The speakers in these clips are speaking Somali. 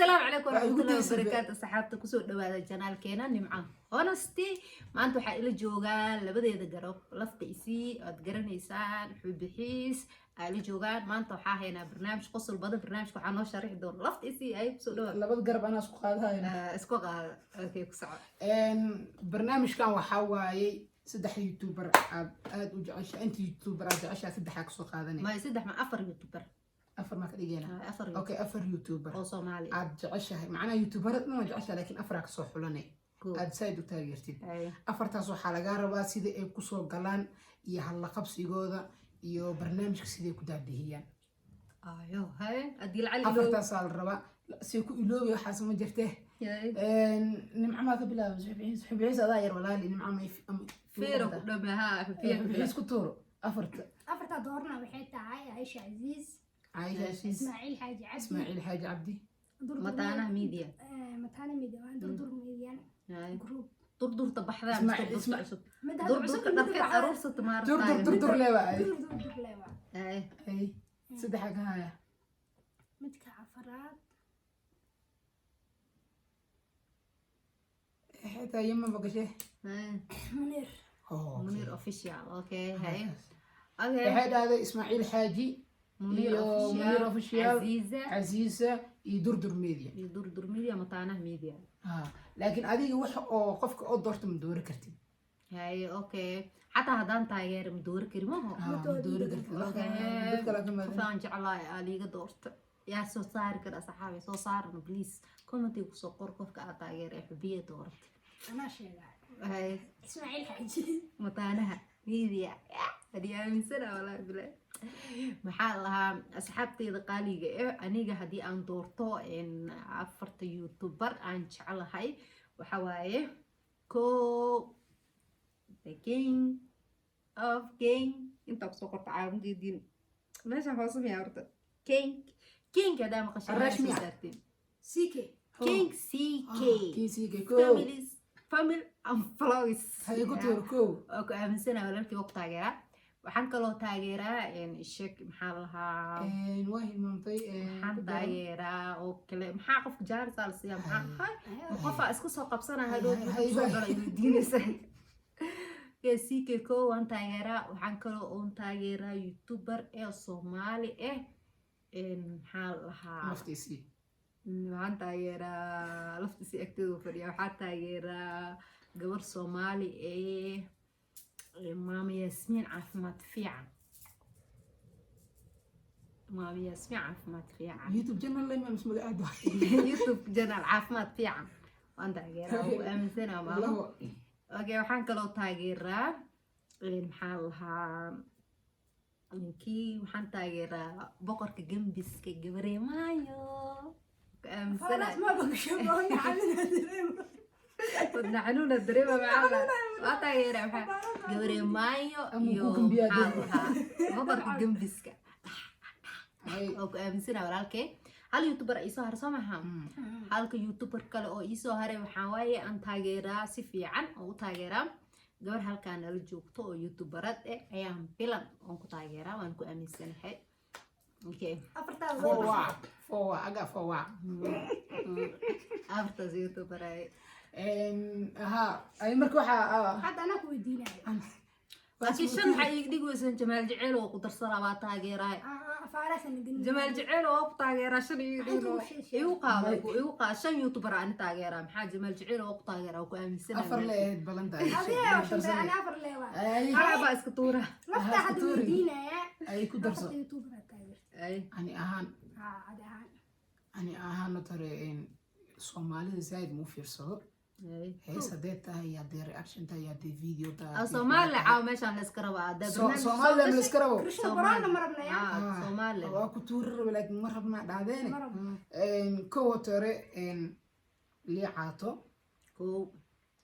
Asalaamu calaykum Waxay ugu waraxmatullahi daysay wabarakaatu. Asxaabta, kusoo dhawaada channelkeena Nimca Honesty. Maanta waxaa ila joogaan labadeeda garab, lafta isii aad garanaysaan, xubixiis aa ila joogaan. Maanta waxaa haynaa barnaamij qosol badan. Barnaamijka waxaa noo sharixi doona lafta isii. Ay, kusoo dhawaada. Labada garab anaa isku qaadahayna. Ah, isku qaada. Okay, ku soco. Barnaamijkan waxaa waayey saddex youtuber aad aad u jecesha. Inta youtuber aad jeceshaa saddexaa kasoo qaadanay. Ma saddex, ma afar youtuber. Afar maa ka dhigayna? Ah, afar. Okay, afar youtuber oo Soomaali ah aad jeceshahay, macnaha youtuberad dhan waa jeceshahay, laakiin afaraa kasoo xulanay aad saaid u taageertid. Afartaas waxaa lagaa rabaa sida ay kusoo galaan iyo hadlaqabsigooda iyo barnaamijka siday ku daabihiyaan. Ayo, haye, haddii lacag iloow. Afartaasaa la rabaa. Say ku iloobi waxaas ma jirte. Nimco maa ka bilaaba? Suxbixiis, suxbixiis, adaa yar walaali. Nimco ma Feera ku dhame haa, xubiya ku Suxbixiis ku tuuro afarta. Afarta doorna waxay tahay Aisha Casiis, Caaisha Asiis, Ismaaciil Xaaji Cabdi, Ismaaciil Xaaji Cabdi, Durdur. Mataanaha Media. Mataana Media waan Durdur Media Group. Durdurta baxdaa. Durdur cusub. Mid hadda cusub. Durdurka dharkeed aruursata. Durdur. Maaragtay. Durdur lewa ay. Durdur lewa. Ay, saddexa ka haya. Midka afaraad. Xitaa yama gashe. Munir. Munir Official. Okay, haye, okay. Waxay dhahday Ismaaciil Xaaji Munir iyo Munir Official, Official, Casiiza, Casiisa iyo Durdur Media. Iyo Durdur Media, Mataanaha Media. Ha, laakiin adiga wax oo qofka oo doorta ma doori kartid. Haye, okay, xataa haddaan taageero ma doori kari maho? Ha, ma doori kartid. Dad kale ka Qof maadan. aan jeclahay aa liiga doorta, yaa soo saari kara? Asxaabi, soo saarna please. Commentiga kusoo qor qofka aad taageera ee xubiya doorta. Anaa sheegay. Haye. Ismaaciil Xaaji. Mataanaha Media hadii aaminsana, walaahi bilaa. Maxaa lahaa asxaabteyda qaaliga eh, aniga haddii aan doorto afarta youtuber aan jeclahay, waxa waaye ko the king of king. Intaa kusoo qorta caalamdeediin meesha hoose miyaa horta king king hadaa maqashay Arash soo miya? saarteen. CK. King CK. King CK ko. Families, family and vlogs. Haye, ku tuur ko. Waa ku aaminsana walaalkii, waa ku taageeraa. Waxaan kaloo taageeraa sheek, maxaa lahaa? Waa hilmaamtay. Waxaan taageeraa oo kale, maxaa qofka jaarisaa la siiyaa? Maxaa hay qofaa iska soo qabsanaya hadhow soo gala diinaysa. CK ko waan taageeraa. Waxaan kaloo oon taageeraa youtuber ee Soomaali ah, maxaa lahaa? Naftiisii. Waxaan taageeraa laftiisii, agteedu fadhiya. Waxaa taageeraa gabar Soomaali ee Maama Yaasmiin Caafimaad Fiican, Maama Yaasmiin Caafimaad Fiican. YouTube channel lema mis magacaad? YouTube channel Caafimaad Fiican waan taageeraa, waan ku aaminsanaa maamo. Labo. Okay, waxaan kaloo taageeraa, maxaa lahaa ninkii, waxaan taageeraa boqorka gembiska, gabareemaayo, ku aaminsanaa. Faras ma bagasho wadna xanuuna dareema. Wadna xanuuna dareema. Maxaa la waa taageeraa, maxaa gabareemaayo Ama iyo ku gambiyaa. maxaa lahaa boqorka gembiska. Hay. Oo ku aaminsanaa walaalkee. Hal youtuber iisoo haray soo maha? Halka youtuber kale oo iisoo haray waxaa waaye aan taageeraa si fiican oo u taageeraa gabar halkaa nala joogto oo youtuberad eh, ayaan bilan oon ku taageeraa, waan ku aaminsanahay. Okay. Afartaas. Four, four, aga four. Afartaas youtuber ay. Ha, ay, marka waxaa Hadda anaa ku weydiinayo. Laakiin shan waxaa iiga dhigi weysan Jamaal Jeceel oo ku darsanaa waa taageeraay. Faarasan gelin. Jamaal Jeceel oo ku taageeraa shan iiga Inta dhigno. uu sheeg- Igu qaado, igu qaado. Shan youtuber aan taageeraa, maxaa Jamaal Jeceel oo ku taageeraa, oo ku aaminsanahay. Afar le ahayd balanta. Adiga oo shan, ana afar leewa. Hal baa iska tuura. Lafta Ha, hadda tuuri. weydiinaya. Ay, ku darso. Afarta youtuber aad taageertay. Ay. Ani ahaan? Ha, adi ahaan. Ani ahaan tore Soomaalida zaaid muu fiirsado. Ay. Hees haddee tahay, haddee reaction tahay, haddee video tahay. Ah, Soomaaliya caawa meeshaan la iska rabaa hadda barnaamij. Soomaalida ma la iska rabo. Krishna Brahma ma rabnaya. Ah, Soomaaliya. Waa ku tuuri rabe, laakiin ma rabnaa dhahdeene. Ma rabno. Kowa tore Liicaato. Kow.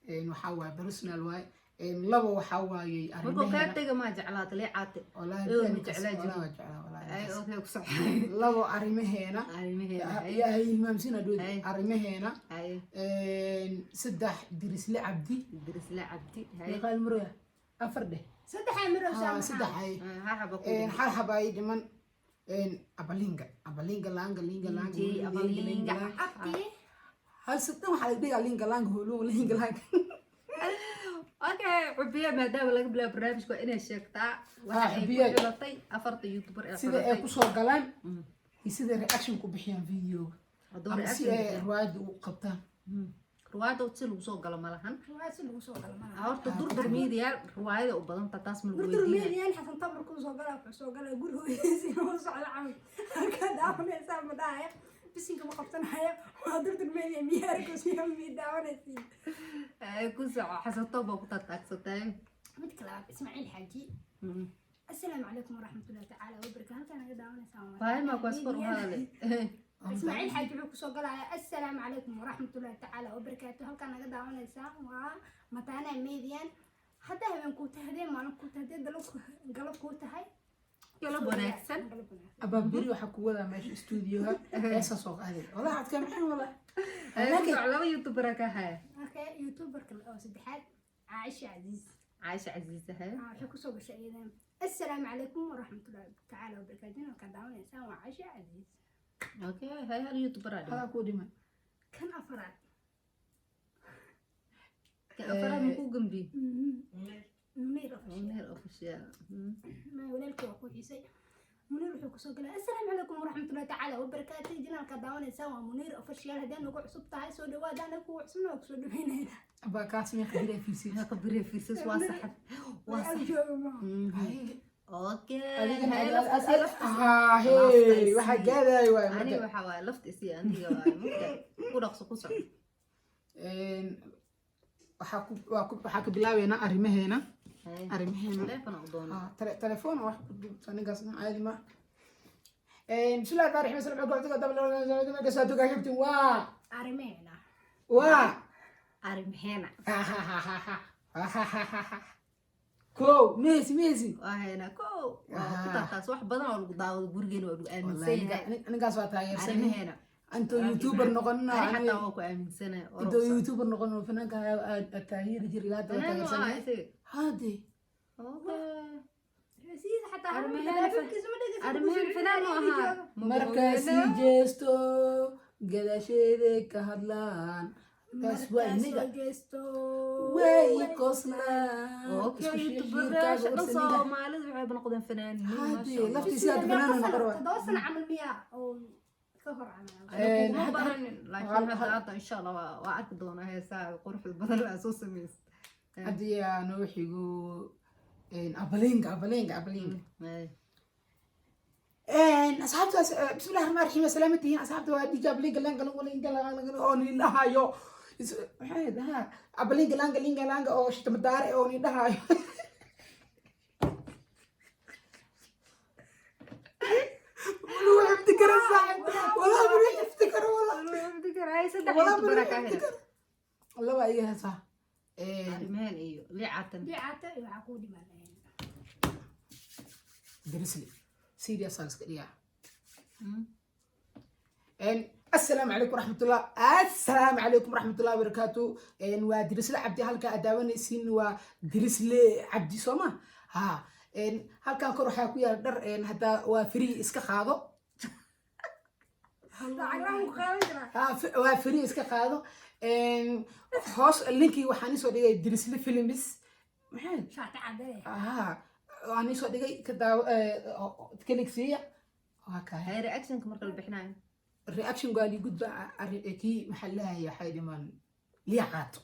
Waxaa waaye personal waaye. Laba waxaa waayey Markuu kaa arrimaheena. tega maa jeclaata Liicaate? Wallaahi Ew, ma been jeclaa wallaahi jirin. waa jeclaa, wallaahi. Ay, okay, ku soco. Labo arrimaheena. Arrimaheena, ay. Yaa hilmaamsina dhow. Ay. Arrimaheena. Ay. Saddex Dirisle Cabdi. Dirisle Cabdi, hay. Meeqaal maroya? Afar dheh. Saddex ay Ah, marowsaa. saddex ay. Ha xaba ku Hal xaba ay dhiman. Abalinga, abalinga, langa, linga, langa, DJ linga, Abalinga. Linga, langa. Abti. Hal sidan waxaa laga dhigaa linga langa hulung linga langa. Okay, Xubiya, maadaama laga bilaabo barnaamijka, waa inay sheegtaa waxa Ah, ay ku Xubiya. xulatay, afarta youtuber ee Sida ay xulatay. kusoo galaan iyo sida reaction ku bixiyaan videoga Hadduu ama si reaction ay bixiyo. riwaayadda u qabtaan. Riwaayadda si lagu soo galo ma lahan. Riwaayad si lagu soo galo malaha. Horta Durdur Media riwaayada u badanta, taas ma lagu Durdur weydiinaya. Media Xasan Tamar kuu soo galaa, wuxuu soo galaa guri hooyadiisa inuu socdo camal. Halkaa daawanaysaa ma dhahaya, bisinka ma qabsanaya. Waa Durdur Media, miyaa arkaysiin, miyaa daawanaysiin? Ku soco, Xasanto baa ku taataagsatay. Mid kale ah, Ismaaciil Xaaji. Assalaamu calaykum waraxmatullahi tacaala wabarakaatu. Halkaa naga daawanaysaa waa Faahima kuwaas kor u hadale. Ismaaciil Xaaji wuxuu kusoo galayaa: "Assalaamu calaykum waraxmatullahi tacaala wabarakaatu. Halkaa naga daawanaysaa waa Mataanaha Median. Haddaa habeen kuu tahay, hadee maalin kuu tahay, hadee galab kuu tahay." Galab wanaagsan. Galab wanaagsan. Abaa beri waxaa ku wadaa meesha stuudioha, heesaa soo qaaday. Walaa cadkaa maxay walaa. Ku soco, laba youtuber ka haya. Okay, youtuberka oo saddexaad, Caaisha Casiis. Caaisha Casiis ahay. Waxay kusoo gashay iyadan: "Assalaamu calaykum waraxmatullahi tacaala wabarakaatu. Halkaa daawanaysaa waa Caaisha Casiis." Okay, hay, hal youtuber aa dhiman. Hadaa kuu dhiman. Kan afaraad. Kan afaraad ma kuu gambi? Muniir Official. Munir Official. Ma walaalkii waa ku xiisay. Muniir wuxuu kusoo galay: "Assalaamu calaykum waraxmatullahi tacaala wabarakaatu. Channelka daawanaysaa waa Muniir Official. Haddii nagu cusub tahay, soo dhawaad. Anaga kuwa cusubna waa kusoo dhaweynayna." Abaa kaas meeqa biraa fiirsid? Meeqa bire fiirsas? Waa saxad, waa sax. Jooga ma. Okay. Adigana Hay, lafta isii, lafta isii. Haa, hey, waxaa gaadaayo waay. Aniga Marka waxaa waaye lafta isii, aniga waaye marka ku dhaqso, ku soco. Waxaa ku waa ku waxaa ka bilaabeynaa arrimaheena. Hay. Arrimaheena. Telefoon u doona. Telefoon wax ku duubta ninkaas caadi ma. Bismillahi rahmaani rahiim. Assalaamu calaykum warahmatullahi wabarakatuh. Waa Arrimeena. Waa Arrimaheena. Kow mehesi mehesi. Waa haynaa kow, waa ku taataas wax badan oo lagu daawado gurigeena, waa lagu aaminsan yahay. Ninkaas waa taageersan. Arrimaheena. Intoo youtuber noqonina. Ani xataa waa ku aaminsanahay. Intoo youtuber noqon, fanaanka aad taageeri jir ilaa hadda waa Fanaan waa taageersan. isaga. Hade. Okay. Siisa xataa Arrimaheena. telefoonkiisa ma dhegeysan. Arrimaheena fanaan u ahaa. Markaa sii jeesto, gadaasheeday ka hadlaan. Taas waa inaga. Jeesto. Way qoslaan. Okay, Isku youtuberyaasha shiirkaaga dhan ursaniga. Soomaalida waxay noqdeen fanaaniin. Hade, Maasha Allah. laftiisa hadda fanaan noqon waa. 7 sano camal miyaa oo ka hor camal? Aniga kuma Hadda- baranin, laakiin hadda insha Allah waa arki doonaa heesaha quruxda badan aa soo samaysa. Haddii aa noo xigo abalinga, abalinga, abalinga. Asxaabtaas, bismillahi raxmaan raxiim, salaamad tihiin asxaabta. Waa dj Abalinga langa linga langa oo nin dhahayo. Maxay ahayd? Ha, abalinga langa linga langa oo shitamadaare oo nin dhahayo. Wala xifdi karo saaxib, walaa mana xifdi karo, walaa. Saddex Walaa youtuber mana aa kaa xifdi helay. karo. Laba iga heesaa. Arrimaheen iyo liicatan. Diicata iyo waxaa kuu dhiman. Drisli serious aan iska dhigaa. Assalaamu calaykum waraxmatullah, assalaamu calaykum waraxmatullahi wabarakaatu. Waa Dirisle Cabdi. Halka aad daawanaysiin waa Dirisle Cabdi, soo ma ha? Halkan kor waxaa ku yaala dhar. Hadda waa free, iska qaado. Lacag la'aan ku qaadan karaa. Ha, waa free, iska qaado. Hoos linkii waxaan isoo dhigay Dirisle Films, maxay Shaati cadee. Ha, waan isoo dhigay, ka daawo, kaligsiiya, waa kahay. Hay, reactionka marka la bixinayo. Reaction waa lii gudba kii maxaa lahaya, waxay dhimaan liya qaato.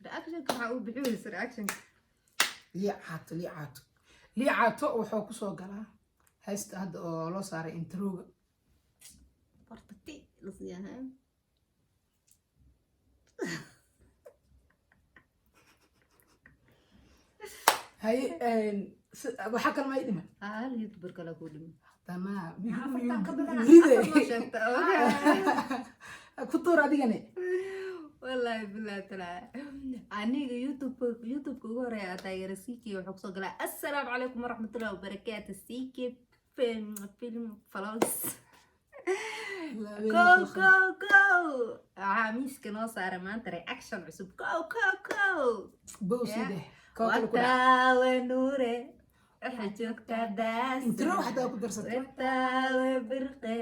Reactionka maxaa uu bixi weysa reactionka? Liya caato, liya caato, liya caato wuxuu kusoo galaa heesta hadda oo loo saaray introga. Farta ti la siiyaa ha? Haye, waxaa kale may dhiman. Hal youtuber kale kuu dhiman. Haddana Afartan ka badan. ride. Afar ma sheegta? Okay. Ku tuur adigane. Wallaahi billahi taala, aniga youtube-ka ugu horeeya aa taageera CK. Wuxuu kusoo galaa: "Assalaamu calaykum waraxmatullahi wabarakaatu, CK Film Vlogs, go go go." Waxaa miiska noo saaray maanta reaction cusub. Go go go. Bow Yeah. sideh koo kale ku dhac. Wataawe nuure. Waxaa joogtaa daas. Intro xataa ku darsatay. Wetawe birqe.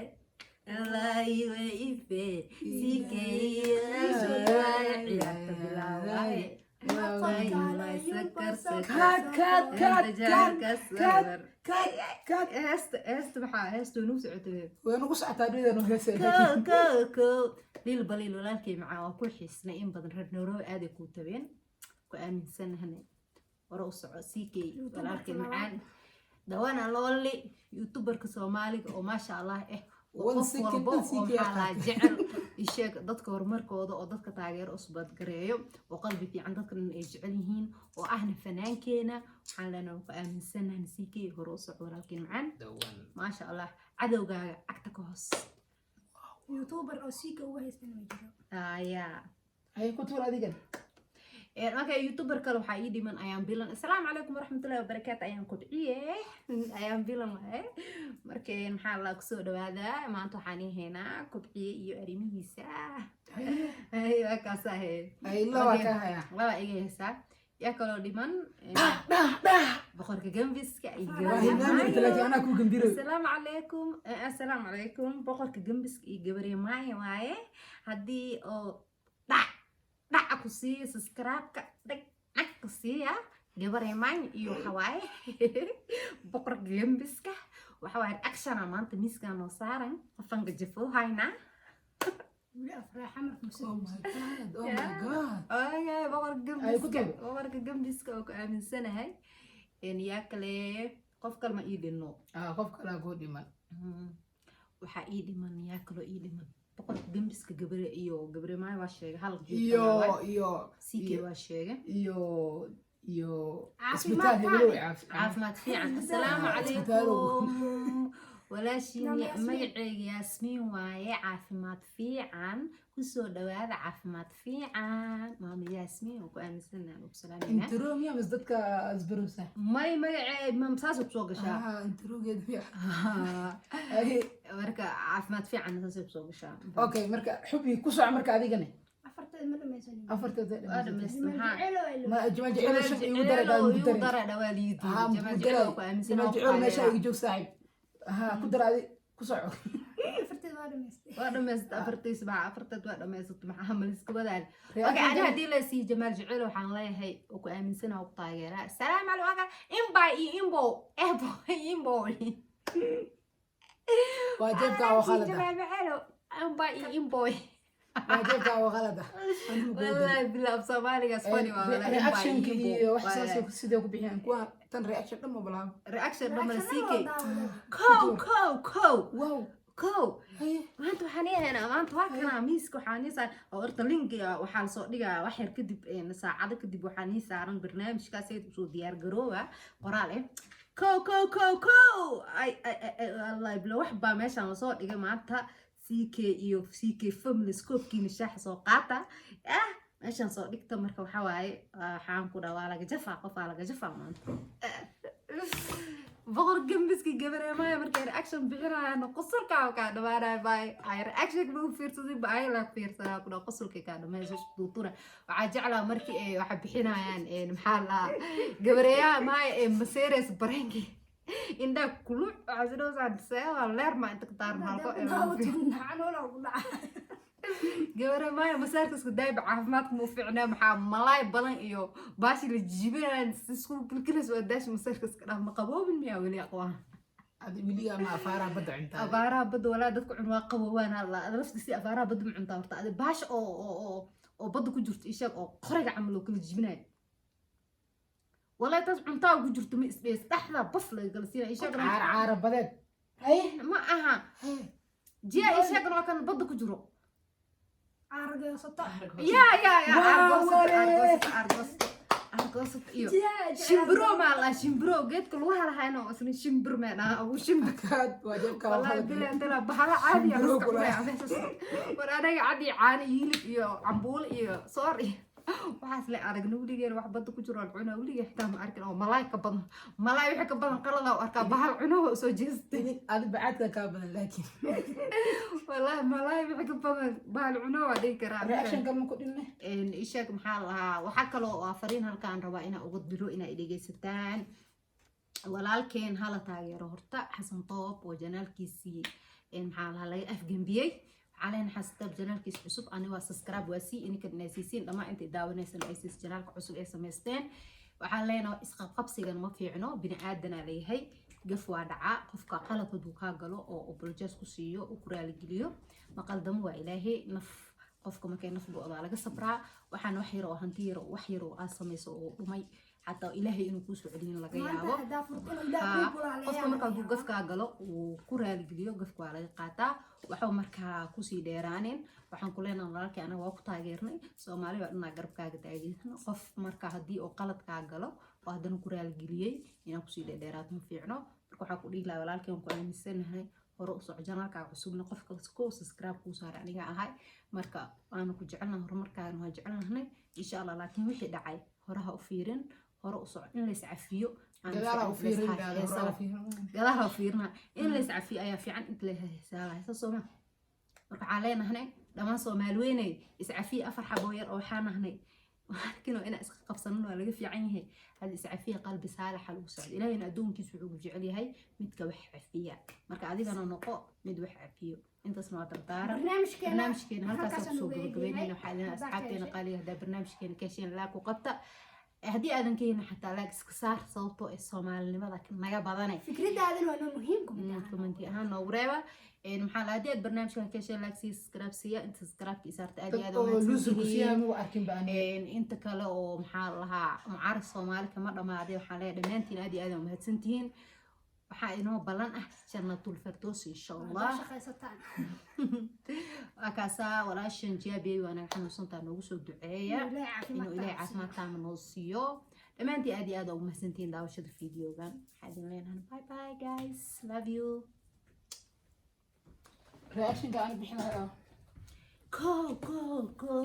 Alaayiwe ife. Sikey. Ciyaarta bilaaway. Cut, cut, cut, cut, cut, cut, cut. Heesta, heesta maxaa? Heesta way nagu socotay. Way nagu socotaa dhidanu heesa. Kow, kow, kow. Liil Baliil, walaalkay macaa, waa ku xiisnay in badan. Reer Nairobi aaday kuu tabeen, ku aaminsanahanay. Hore u soco, CK, walaalkay macaan, dawana looli youtuberka Soomaaliga oo maasha Allah oo One qof second walbo dhan oo CK maxaa laa qaatay. Jecel isheeg dadka horumarkooda oo dadka taageero usbadgareeyo oo qalbi fiican, dadka dhan ay jecel yihiin oo ahna fanaankeena. Waxaan leenahay ku aaminsanahan, CK, hore u soco, walaalkay macaan, maasha Allah. Cadowgaaga cagta ka hoos. Youtuber oo siika uga haystan ma jiro. Ayaa. Hay, ku tuur adigan. Marka youtuber kale waxaa ii dhiman Ayaan Bilan. Asalaamu calaykum waraxmatullahi wabarakaatu. Ayaan kobciye, Ayaan Bilan waaye. Marka maxaa la kusoo dhawaadaa? Maanta waxaan ii haynaa Kobciye iyo arrimihiisa. Hay, waa kaasaa he. Ay, laba ka haya. Laba iga haysaa. Yaa kaloo dhiman? Dhah dhah dhah. Boqorka gambiska iyo Waa hilmaami rabta, laakiin anaa kuu gambiro. Asalaamu calaykum. Asalaamu calaykum. Boqorka gambiska iyo gabarye maaya waaye. Haddii oo dhac dhaca ku siiya, subscribe-ka dhag dhag ku siiya. Gabarye maaya iyo waxa waaye boqorka gambiska. Waxa waaye actiona maanta miiskaa noo saaran, qafanka jafoo haynaa. Weli afraaxa marka. Oh my God, oh my God. Okay, boqorka Ay, ku gambiska. tuur. Boqorka gambiska oo ku aaminsanahay. Yaa kale? Qof kale ma ii dhinno? Ah, qof kalaa kuu dhiman. Waxaa ii dhiman, yaa kaloo ii dhiman? Boqorka gambiska, gabre iyo gabre maay waa sheegay, hal Iyo CK waa sheegay. Iyo Caafimaad isbitaal hebelow Caafimaad fiican. Asalaamu Ah, isbitaalow. calaykum, walaashiin. Maama Yaasmiin. Magaceyga Yaasmiin waaye. Caafimaad fiican, kusoo dhawaada Caafimaad fiican. Maama Yaasmiin oo ku aaminsanahay oo ku salaamayna. Intro miya mis dadka isbarowsa? May, magacee ma saasay kusoo gashaa. Ah, introgeed miya? Ay, Marka caafimaad fiican saasay kusoo gashaa. Okay, marka xubi ku soco marka adigane. Afarteed ma dhamaysanin. Afarteed. Waa dhamaystay, maxaa? Jecelo ay. Ma Jamaal Jecelo shan igu daray, daa igu igu daray. dara dhawaa liidi. Ah, Jamaal ku Jecelo daray. ku aaminsan. Jamaal Jecelo meesha iga joog, saaxiib. Ha ku dara, adi ku soco. Afarteed waa dhamaystay. Waa dhamaysatay afartiis, maxaa? Afarteed waa dhamaysatay, maxaa maliska wadaal? Okay, ani haddii la siiyo Jamaal Jecel, waxaan leeyahay oo ku aaminsana oo ku taageeraa. Asalaamu calaykum, inbay iyo imbo ebo imbo. Waa jeebka oo khalad ah. Jamaal Jecelo, inbay iyo imboy. Waa jeebka oo khalad ah. Anigu ku daray. Wallahi bilaa, Soomaaligaas funny waa wallahi. Reactionka iyo wax saas sidee ku bixiyaan kuwa tan? Reaction dhan ma bilaabo. Reaction dhammal CK. Daawada. Kow, kow, kow. Wow. Kow. Haye. Maanta waxaan leeyahay, maanta waa kanaa miiska waxaa nii saaran oo horta linkiga waxaa lasoo dhigaa wax yar kadib, saacado kadib waxaa nii saaran barnaamijkaas ayad usoo diyaar garooba qoraal kow, kow, kow, kow. Ay ay ay ay, wallahi bilo wax baa meeshaan lasoo dhigay maanta. CK iyo CK family, scopekiina shaaxa soo qaata, meeshaan soo dhigta. Marka waxaa waaye, waxaan ku dhaha waa laga jafaa, qofaa laga jafaa maanta. Boqor gambiski gabareemaya markay reaction bixinayaan, qosolkaa kaa dhamaanaya. Baay ay reaction ma u fiirsaday ba ay la fiirsanaa ku dhaha qosolka kaa dhamayso duutura. Waxaa jeclaa markii ay waxa bixinayaan, maxaa la gabareeyaha maaya ee maseres bareenki indhaa kuluc waxaa sidoo see leer ma inta ka daar maalko. Gabare maaya masaarka isku daayba, caafimaadka ma u fiicnaa. Maxaa malaay badan iyo baashi la jibinayaan isku kilkilas waa daashi. Masaarka iska dhaaf, ma qaboobin miyaa weli aqwaa? Adi weligaa ma afaaraha badda cuntaa? Afaaraha badda walaa dadka cun waa qaboobaan alla. Ada laftiisi afaaraha badda ma cuntaa horta? Adi baasha oo badda ku jirto isheeg oo qoriga camal oo kala jibinayo, walaa taas cuntaa ku jirto ma isdhees dhexda baf laga kala siinaya isheeg. Caara caara badeed, haye. Ma aha. Haye. Jiya isheegna waa kan badda ku jiro. Caargoosato. Ya, Waa argoosato. waree. Argoosato, argoosato, argoosato iyo shimbiro maa la shimbiro geedka lagu halahayno isna shimbir mee dhaha ugu shimbir. Kaad waa jeebka. Wallahi bilaa intala bahala caadi ah Shimbiro iska kula. cunaya meeshaas. War anaga cadi caano iyo hilib iyo cambuulo iyo soor iyo waxaas le aragna weligeen. Wax badda ku jiro aan cunaa weligeen xitaa ma arkin oo malaay ka badan, malaay wixii ka badan qalada u arkaa, bahal cunaha usoo jeestay. Adi bacaadka kaa badan laakiin. Wallahi malaay wixii ka badan bahal cunaha waa dhihi karaa. Reaction kalma ku dhinne. Isheeg, maxaa la lahaa? Waxaa kaloo oo fariin halkaan rabaa inaa uga diro inaa i dhegeysataan. Walaalkeen hala taageero horta, Xasan Toob oo channelkiisii maxaa lahaa laga afgembiyey. Waxaa leenahay Xasan Toob channelkiisa cusub ani waa subscribe, waa sii ininkan inay siisiin, dhammaan intay daawanaysan ay siis channelka cusub ay samaysteen. Waxaan leenahay isqabqabsigan ma fiicno, bini aadanaa leeyahay, gaf waa dhacaa. Qofka qalad hadduu kaa galo oo apologize ku siiyo, uu ku raaligeliyo, ma qaldamo, waa Ilaahay. Naf qofka markay naf go-daa laga sabraa. Waxaan wax yar oo hanti yar oo wax yar oo aad samayso oo dhumay, xataa Ilaahay inuu kuusoo celin laga yaabo. Qofka marka hadduu gafkaa galo uu ku raaligeliyo, gafka waa laga qaataa. Waxba markaa kusii dheeraanin. Waxaan ku leenahay walaalkii, anaga waa ku taageernay, Soomaali baa dhanaa garabkaaga taageersan. Qof marka haddii oo qaladkaa galo oo haddana ku raaligeliyey, inaan kusii dheerdheeraad ma fiicno. Marka waxaa ku dhihi lahaa, walaalkii, waan ku aaminsanahay, hore u soco. Channelkaaga cusubna qofka ko subscribe kuu saaray aniga ahay. Marka waanu ku jecelnahay, horumarkaagana waa jecelnahay, insha Allah. Laakiin wixii dhacay horaha u fiirin, hore u soco. In lays cafiyo, gadaala u fiirina, in lays cafiyo ayaa fiican inta la heesaalaya sa sooma. Marka waxaan leenahnay dhammaan Soomaali weynay, iscafiye. Afar xaboo yar oo waxaa nahnay arkino inaa iska qabsanin, waa laga fiican yahay. Hada iscafiya, qalbi saalixa lagu socdo. Ilaahayna addoonkiisa wuxuu ku jecel yahay midka wax cafiya. Marka adigana noqo mid wax cafiyo. Intaasna waa dardaaran. Barnaamijkeena halkaas kusoo gabagabeynayna. Waxaa idin asxaabteena qaaliya, haddaa barnaamijkeena ka hesheen, like ku qabta. Haddii aadan ka helin xataa like iska saar, sababtoo ee Soomaalinimada naga badanay. Fikradaadana waa noo muhiim. Comment ahaan noogu reeba. Maxaa la, haddii aad barnaamijkan ka hesheen, like sii, subscribe siiya. Inta subscribe-ka isaarta aad iyo aad umahadsantihiin. Inta kale oo maxaa lahaa mucaarad Soomaali kama dhamaaday, waxaan leeyahay dhammaantiin aad iyo aad umahadsantihiin. Waxaa inoo ballan ah Jannatul Firdaws, insha Allah. Waa kaasaa walaashan Jaabiyey, waa naga xanuunsantaa, noogu soo duceeya inuu Ilaahay caafimaad taama noo siiyo. Dhammaantiin aad iyo aad ugu mahadsantihiin daawashada videogan. Waxaa idin leenahay bye bye guys, love you. Reactionka aan bixin lahaa. Go, go, go.